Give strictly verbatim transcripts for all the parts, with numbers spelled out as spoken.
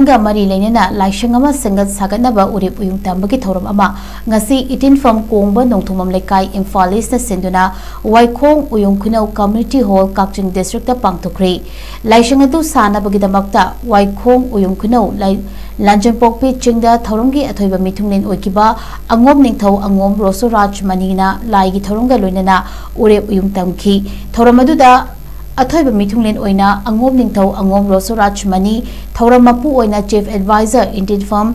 ꯒ ꯃꯔꯤ ꯂꯩꯅꯅ ꯂꯥꯏꯁꯪ ꯑꯃ ꯁꯦꯝꯒꯠ ꯁꯥꯒꯠꯅꯕ ꯎꯔꯦꯞ ꯎꯌꯨꯡ ꯇꯝꯕꯒꯤ ꯊꯧꯔꯝ ꯑꯃ ꯉꯁꯤ ꯏꯇꯤꯟꯐꯝ ꯀꯣꯡꯕ ꯅꯣꯡꯊꯣꯡꯕꯝ ꯂꯩꯀꯥꯏ ꯏꯝꯐꯥꯜ ꯏꯁꯅ ꯁꯤꯟꯗꯨꯅ ꯋꯥꯏꯈꯣꯡ ꯎꯌꯨꯡ ꯈꯨꯅꯧ ꯀꯝꯃ꯭ꯌꯨꯅꯤꯇꯤ ꯍꯣꯜ ꯀꯛꯆꯤꯡ ꯗꯤꯁꯇ꯭ꯔꯤꯛꯇ ꯄꯥꯡꯊꯣꯛꯈ꯭ꯔꯤ꯫ ꯂꯥꯏꯁꯪ ꯑꯗꯨ ꯁꯥꯅꯕꯒꯤꯗꯃꯛꯇ ꯋꯥꯏꯈꯣꯡ ꯎꯌꯨꯡ ꯈꯨꯅꯧ ꯂꯥꯏ-, ꯂꯥꯟꯖꯟꯄꯣꯛꯄꯤ ꯆꯤꯡꯗ ꯊꯧꯔꯝꯒꯤ ꯑꯊꯣꯏꯕ ꯃꯤꯊꯨꯡꯂꯦꯟ ꯑꯣꯏꯈꯤꯕ ꯑꯉꯣꯝ ꯅꯤꯡꯊꯧ ꯑꯉꯣꯝ ꯔꯣꯁꯣꯔꯥꯖ ꯃꯅꯤꯅ ꯂꯥꯏꯒꯤ ꯊꯧꯔꯝꯒ ꯂꯣꯏꯅꯅ ꯎꯔꯦꯞ ꯎꯌꯨꯡ ꯇꯝꯈꯤ꯫ ꯊꯧꯔꯝ ꯑꯗꯨꯗ ꯑꯊꯣꯏꯕ ꯃꯤꯊꯨꯡꯂꯦꯟ ꯑꯣꯏꯅ ꯑꯉꯣꯝ ꯅꯤꯡꯊꯧ ꯑꯉꯣꯝ ꯔꯣꯁꯣꯔꯥꯖ ꯃꯅꯤ, ꯊꯧꯔꯝ ꯃꯄꯨ ꯑꯣꯏꯅ ꯆꯤꯐ ꯑꯦꯗꯚꯥꯏꯖꯔ ꯏꯟꯇꯤꯟꯐꯝ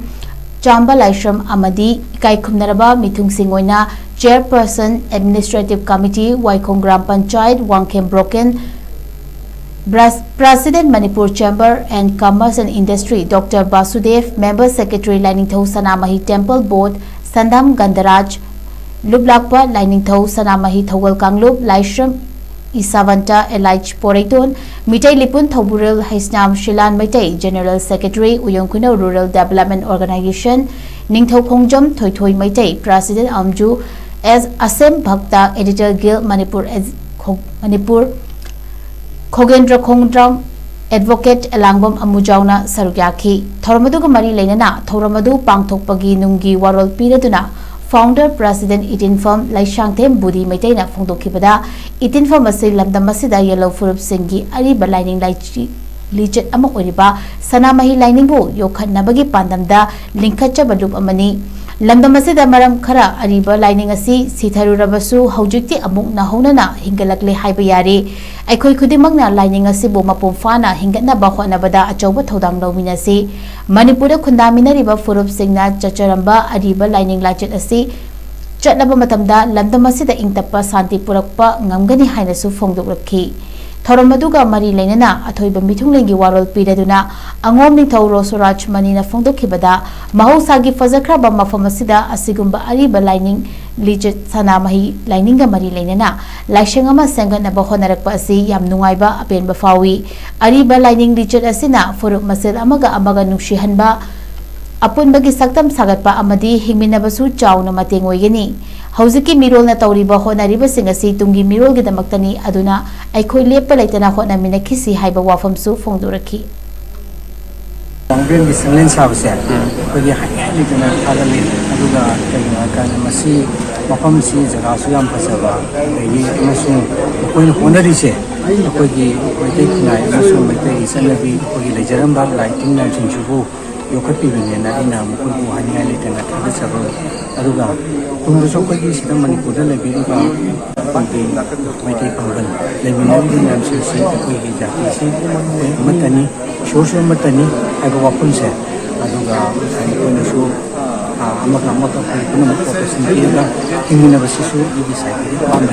ꯆꯥꯝꯕ ꯂꯥꯏꯁ꯭ꯔꯝ ꯑꯃꯗꯤ ꯏꯀꯥꯏ ꯈꯨꯝꯅꯔꯕ ꯃꯤꯊꯨꯡꯁꯤꯡ ꯑꯣꯏꯅ chairperson administrative committee Waikhong Gram panchayat Wangkhem ꯕ꯭ꯔꯣꯀꯦꯟ, ꯕ꯭ꯔꯥꯁ-, president Manipur chamber and commerce and industry doctor Basudev, member secretary Lainingthou Sanamahi temple board Sandam Gandhraj, ꯂꯨꯞꯂꯥꯛꯄ ꯂꯥꯏꯅꯤꯡꯊꯧ ꯁꯅꯥꯃꯍꯤ ꯊꯧꯒꯜ ꯀꯥꯡꯂꯨꯞ ꯂꯥꯏꯁ꯭ꯔꯝ ꯏꯁꯥꯕꯟꯇ ꯑꯦꯂꯥꯏꯠ ꯄꯣꯔꯩꯇꯣꯟ, ꯃꯤꯇꯩ ꯂꯤꯄꯨꯟ ꯊꯧꯕꯨꯔꯦꯜ ꯍꯩꯁꯅꯥꯝ ꯁꯤꯂꯥꯟ ꯃꯩꯇꯩ, ꯖꯦꯅꯔꯦꯜ ꯁꯦꯀ꯭ꯔꯦꯇꯔꯤ ꯎꯌꯣꯡ Khunou rural development organization, Ningthoukhongjam Thoithoi Meitei, president ꯑꯝꯖꯨ S Asem Bhakta, editor guild Manipur ꯑꯦꯖ-, ꯈꯣ-, ꯃꯅꯤꯄꯨꯔ ꯈꯣꯒꯦꯟꯗ꯭ꯔ ꯈꯣꯡꯗ꯭ꯔꯝ, ꯑꯦꯗꯚꯣꯀꯦꯠ ꯑꯦꯂꯥꯡꯕꯝ ꯑꯃꯨꯖꯥꯎꯅ ꯁꯔꯨꯛ ꯌꯥꯈꯤ꯫ ꯊꯧꯔꯝ ꯑꯗꯨꯒ ꯃꯔꯤ ꯂꯩꯅꯅ ꯊꯧꯔꯝ ꯑꯗꯨ ꯄꯥꯡꯊꯣꯛꯄꯒꯤ ꯅꯨꯡꯒꯤ ꯋꯥꯔꯣꯜ ꯄꯤꯔꯗꯨꯅ ꯐꯥꯎꯟꯗꯔ ꯄ꯭ꯔꯦꯁꯤꯗꯦꯟꯠ ꯏꯇꯤꯟꯐꯝ ꯂꯩꯁꯥꯡꯊꯦꯝ ꯕꯨꯙꯤ ꯃꯩꯇꯩꯅ ꯐꯣꯡꯗꯣꯛꯈꯤꯕꯗ, ꯏꯇꯤꯟꯐꯝ ꯑꯁꯤ ꯂꯝꯗꯝ ꯑꯁꯤꯗ ꯌꯦꯜꯍꯧ ꯐꯨꯔꯨꯞꯁꯤꯡꯒꯤ ꯑꯔꯤꯕ ꯂꯥꯏꯅꯤꯡ ꯂꯥꯏꯆꯤ-, ꯂꯤꯆꯠ ꯑꯃ ꯑꯣꯏꯔꯤꯕ ꯁꯅꯥꯃꯍꯤ ꯂꯥꯏꯅꯤꯡꯕꯨ ꯌꯣꯛꯈꯠꯅꯕꯒꯤ ꯄꯥꯟꯗꯝꯗ ꯂꯤꯡꯈꯠꯆꯕ ꯂꯨꯞ ꯑꯃꯅꯤ꯫ ꯂꯝꯗꯝ ꯑꯁꯤꯗ ꯃꯔꯝ ꯈꯔ ꯑꯔꯤꯕ ꯂꯥꯏꯅꯤꯡ ꯑꯁꯤ ꯁꯤꯊꯔꯨꯔꯕꯁꯨ ꯍꯧꯖꯤꯛꯇꯤ ꯑꯃꯨꯛ ꯅꯧꯍꯧꯅꯅ ꯍꯤꯡꯒꯠꯂꯛꯂꯦ ꯍꯥꯏꯕ ꯌꯥꯔꯦ꯫ ꯑꯩꯈꯣꯏ ꯈꯨꯗꯤꯡꯃꯛꯅ ꯂꯥꯏꯅꯤꯡ ꯑꯁꯤꯕꯨ ꯃꯄꯨꯡ ꯐꯥꯅ ꯍꯤꯡꯒꯠꯅꯕ ꯍꯣꯠꯅꯕꯗ ꯑꯆꯧꯕ ꯊꯧꯗꯥꯡ ꯂꯧꯃꯤꯟꯅꯁꯤ꯫ ꯃꯅꯤꯄꯨꯔꯗ ꯈꯨꯟꯗꯥꯃꯤꯟꯅꯔꯤꯕ ꯐꯨꯔꯨꯞꯁꯤꯡꯅ ꯆꯠꯆꯔꯝꯕ ꯑꯔꯤꯕ ꯂꯥꯏꯅꯤꯡ ꯂꯥꯏꯆꯠ ꯑꯁꯤ ꯆꯠꯂꯕ ꯃꯇꯝꯗ ꯂꯝꯗꯝ ꯑꯁꯤꯗ ꯏꯪ ꯇꯞꯄ ꯁꯥꯟꯇꯤ ꯄꯨꯔꯛꯄ ꯉꯝꯒꯅꯤ ꯍꯥꯏꯅꯁꯨ ꯐꯣꯡꯗꯣꯛꯂꯛꯈꯤ꯫ ꯊꯧꯔꯝ ꯑꯗꯨꯒ ꯃꯔꯤ ꯂꯩꯅꯅ ꯑꯊꯣꯏꯕ ꯃꯤꯊꯨꯡꯂꯦꯟꯒꯤ ꯋꯥꯔꯣꯜ ꯄꯤꯔꯗꯨꯅ ꯑꯉꯣꯝ ꯅꯤꯡꯊꯧ ꯔꯣꯁꯣꯔꯥꯖ ꯃꯅꯤꯅ ꯐꯣꯡꯗꯣꯛꯈꯤꯕꯗ, ꯃꯍꯧꯁꯥꯒꯤ ꯐꯖꯈ꯭ꯔꯕ ꯃꯐꯝ ꯑꯁꯤꯗ ꯑꯁꯤꯒꯨꯝꯕ ꯑꯔꯤꯕ ꯂꯥꯏꯅꯤꯡ ꯂꯤꯆꯠ ꯁꯅꯥꯃꯍꯤ ꯂꯥꯏꯅꯤꯡꯒ ꯃꯔꯤ ꯂꯩꯅꯅ ꯂꯥꯏꯁꯪ ꯑꯃ ꯁꯦꯝꯒꯠꯅꯕ ꯍꯣꯠꯅꯔꯛꯄ ꯑꯁꯤ ꯌꯥꯝ ꯅꯨꯡꯉꯥꯏꯕ ꯑꯄꯦꯟꯕ ꯐꯥꯎꯏ꯫ ꯑꯔꯤꯕ ꯂꯥꯏꯅꯤꯡ ꯂꯤꯆꯠ ꯑꯁꯤꯅ ꯐꯨꯔꯨꯞ ꯃꯁꯦꯜ ꯑꯃꯒ ꯑꯃꯒ ꯅꯨꯡꯁꯤꯍꯟꯕ, ꯑꯄꯨꯟꯕꯒꯤ ꯁꯛꯇꯝ ꯁꯥꯒꯠꯄ ꯑꯃꯗꯤ ꯍꯤꯡꯃꯤꯟꯅꯕꯁꯨ ꯆꯥꯎꯅ ꯃꯇꯦꯡ ꯑꯣꯏꯒꯅꯤ꯫ ꯍꯧꯖꯤꯛꯀꯤ ꯃꯤꯔꯣꯜꯅ ꯇꯧꯔꯤꯕ ꯍꯣꯠꯅꯔꯤꯕꯁꯤꯡ ꯑꯁꯤ ꯇꯨꯡꯒꯤ ꯃꯤꯔꯣꯜꯒꯤꯗꯃꯛꯇꯅꯤ, ꯑꯗꯨꯅ ꯑꯩꯈꯣꯏ ꯂꯦꯞꯄ ꯂꯩꯇꯅ ꯍꯣꯠꯅꯃꯤꯟꯅꯈꯤꯁꯤ ꯍꯥꯏꯕ ꯋꯥꯐꯝꯁꯨ ꯐꯣꯡꯗꯣꯔꯛꯈꯤ꯫ ꯒꯤ ꯆꯤꯡꯂꯦꯟ ꯁꯥꯕꯁꯦ ꯑꯩꯈꯣꯏꯒꯤ ꯍꯥꯏꯅꯤꯡꯉꯥꯏ ꯂꯩꯇꯅ ꯊꯥꯒꯠꯂꯤ꯫ ꯑꯗꯨꯒ ꯀꯩꯒꯤꯅꯣ ꯍꯥꯏꯔꯀꯥꯟꯗ ꯃꯁꯤ ꯃꯐꯝꯁꯤ ꯖꯒꯥꯁꯨ ꯌꯥꯝ ꯐꯖꯕ, ꯑꯗꯒꯤ ꯑꯃꯁꯨꯡ ꯃꯈꯣꯏꯅ ꯍꯣꯠꯅꯔꯤꯁꯦ ꯑꯩꯈꯣꯏꯒꯤ ꯃꯩꯇꯩ ꯈꯨꯟꯅꯥꯏ ꯑꯃꯁꯨꯡ ꯃꯩꯇꯩꯒꯤ ꯆꯠꯅꯕꯤ, ꯑꯩꯈꯣꯏꯒꯤ ꯂꯩꯖꯔꯝꯕ ꯂꯥꯏ ꯇꯤꯟ ꯃꯌꯥꯝꯁꯤꯡꯁꯤꯕꯨ ꯌꯣꯛꯈꯠꯄꯤꯕꯅꯦꯅ ꯑꯩꯅ ꯃꯈꯣꯏꯕꯨ ꯍꯥꯏꯅꯤꯡꯉꯥꯏ ꯂꯩꯇꯅ ꯊꯥꯒꯠꯆꯕ꯫ ꯑꯗꯨꯒ ꯇꯨꯡꯗꯁꯨ ꯑꯩꯈꯣꯏꯒꯤ ꯁꯤꯗ ꯃꯅꯤꯄꯨꯔꯗ ꯂꯩꯕꯤꯔꯤꯕ ꯑꯩꯈꯣꯏꯒꯤ ꯃꯩꯇꯩ ꯄꯥꯡꯒꯜ ꯂꯩꯃꯤꯟꯅꯔꯤꯕ ꯃꯌꯥꯝꯁꯤꯡꯁꯤ ꯑꯩꯈꯣꯏꯒꯤ ꯖꯥꯇꯤꯁꯤ ꯑꯩꯈꯣꯏ ꯑꯃꯠꯇꯅꯤ, ꯏꯁꯣꯔꯁꯨ ꯑꯃꯠꯇꯅꯤ ꯍꯥꯏꯕ ꯋꯥꯐꯝꯁꯦ꯫ ꯑꯗꯨꯒ ꯉꯁꯥꯏ ꯑꯩꯈꯣꯏꯅꯁꯨ, ꯑ, ꯑꯃꯒ ꯑꯃꯒ ꯑꯩꯈꯣꯏ ꯄꯨꯝꯅꯃꯛ cooperation ꯄꯤꯔꯒ ꯍꯤꯡꯃꯤꯟꯅꯕꯁꯤꯁꯨ ꯑꯩꯒꯤ ꯁꯥꯏꯠꯇꯒꯤ ꯑꯄꯥꯝꯕꯅꯤ꯫